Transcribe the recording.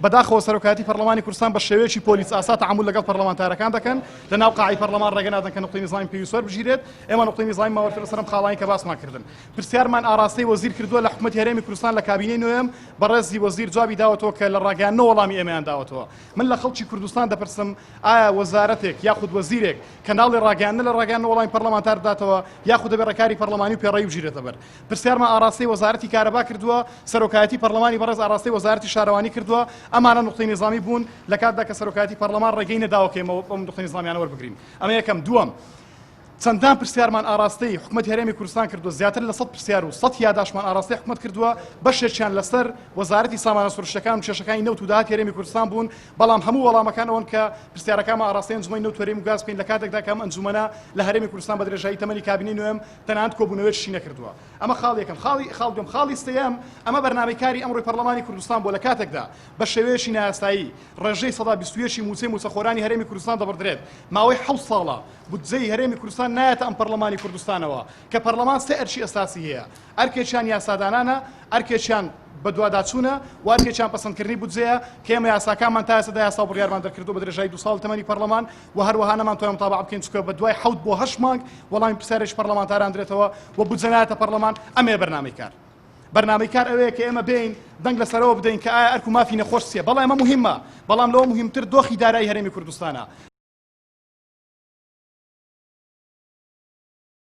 بەداخەوە سەرۆکایەتی پەرلەمانی کوردستان بە شێوەیەکی پۆلیس ئاسا تەعامول لەگەڵ پەرلەمانتارەکان دەکەن، لە ناو قاعەی پەرلەمان ڕێگە نادەن کە نوقتەی نیزامی پێویست وەربگیرێت. ئێمە نوقتەی نیزامیمان وەرگرت لەسەر ئەم خاڵانەی کە باسمان کردن. پرسیارمان ئاراستەی وەزیر کردووە لە حکومەتی هەرێمی کوردستان لە کابینەی نۆیەم، بەڕێزی وەزیر جوابی داوەتەوە کە لە ڕاگەیاندنەوە وەڵامی ئێمەیان داوەتەوە. من لە خەڵکی کوردستان دەپرسم ئایا وەزارەتێک یاخود وەزیرێک کەناڵی ڕاگەیاندنە لە ڕاگەیاندنەوە وەڵامی پەرلەمانتار بداتەوە یاخود دەبێت ڕێکاری پەرلەمانی و پێڕەوی بگیرێتە بەر؟ پرسیارمان ئاراستەی وەزارەتی کارەبا کردووە، سەرۆکایەتی پەرلەمانی بەڕێز ئاراستەی وەزارەتی شارەوانی کردووە، ئەمانە نوقتەی نیزامی بوون لە کاتدا کە سەرۆکایەتی پەرلەمان ڕێگەی نەداوە کە ئێمە ئەم نوقتە نیزامیانە وەربگرین. ئەمە یەکەم. دووەم، چەندان پرسیارمان ئاراستەی حکومەتی هەرێمی کوردستان کردووە، زیاتر لە 100 پرسیار و 100 یاداشتمان ئاراستەی حکومەت کردووە، بەشێکیان لەسەر وەزارەتی سامانە سروشتیەکان و کێشەکانی نەوت و داهاتی هەرێمی کوردستان بوون، بەڵام هەموو وەڵامەکان ئەوەن کە پرسیارەکانمان ئاراستەی ئەنجومەنی نەوت و هەرێم و گاز بکەین، لە کاتێکدا کە ئەم ئەنجومەنە لە هەرێمی کوردستان بە درێژایی تەمەنی کابینەی نۆیەم تەنانەت کۆبوونەوەیەکیشی نەکردووە. ئەمە خاڵی یەکەم. خاڵی خاڵ دووەم. خاڵی سێیەم، ئەمە بەرنامەی کاری ئەمڕۆی پەرلەمانی کوردستان بووە لە کاتێکدا بە شێوەیەکی نایاسایی ڕێژەی 21% ی مووچەی مووچەخۆرانی هەرێمی کوردستان دەبڕدرێت. ماوەی 7 ساڵە بودجەی هەرێمی کوردستان نایەتە ئەم پەرلەمانی کوردستانەوە کە پەرلەمان سێ ئەرکی ئەساسی هەیە، ئەرکێکیان یاسادانانە، ئەرکێکیان بەدواداچوونە و ئەرکێکیان پەسەندکردنی بودجەیە کە ئێمە یاساکانمان تا ئێستا یاسا و بڕیارمان دەرکردووە بە درێژایی 2 ساڵ تەمەنی پەرلەمان و هەروەها نەمانتوانی متابعە بکەین چونکە بە دوای 7 بۆ 8 مانگ وەڵامی پرسیارێکی پەرلەمانتاران درێتەوە و بودجە نایەتە پەرلەمان. ئەمەیە بەرنامەی کار. بەرنامەی کار ئەوەیە کە ئێمە بێین دەنگ لەسەرەوە بدەین کە ئایا ئەرک و مافی نەخۆش چییە. بەڵێ، ئەمە مهمە، بەڵام لەوە مهمتر دۆخی دارایی هەرێمی کوردستانە.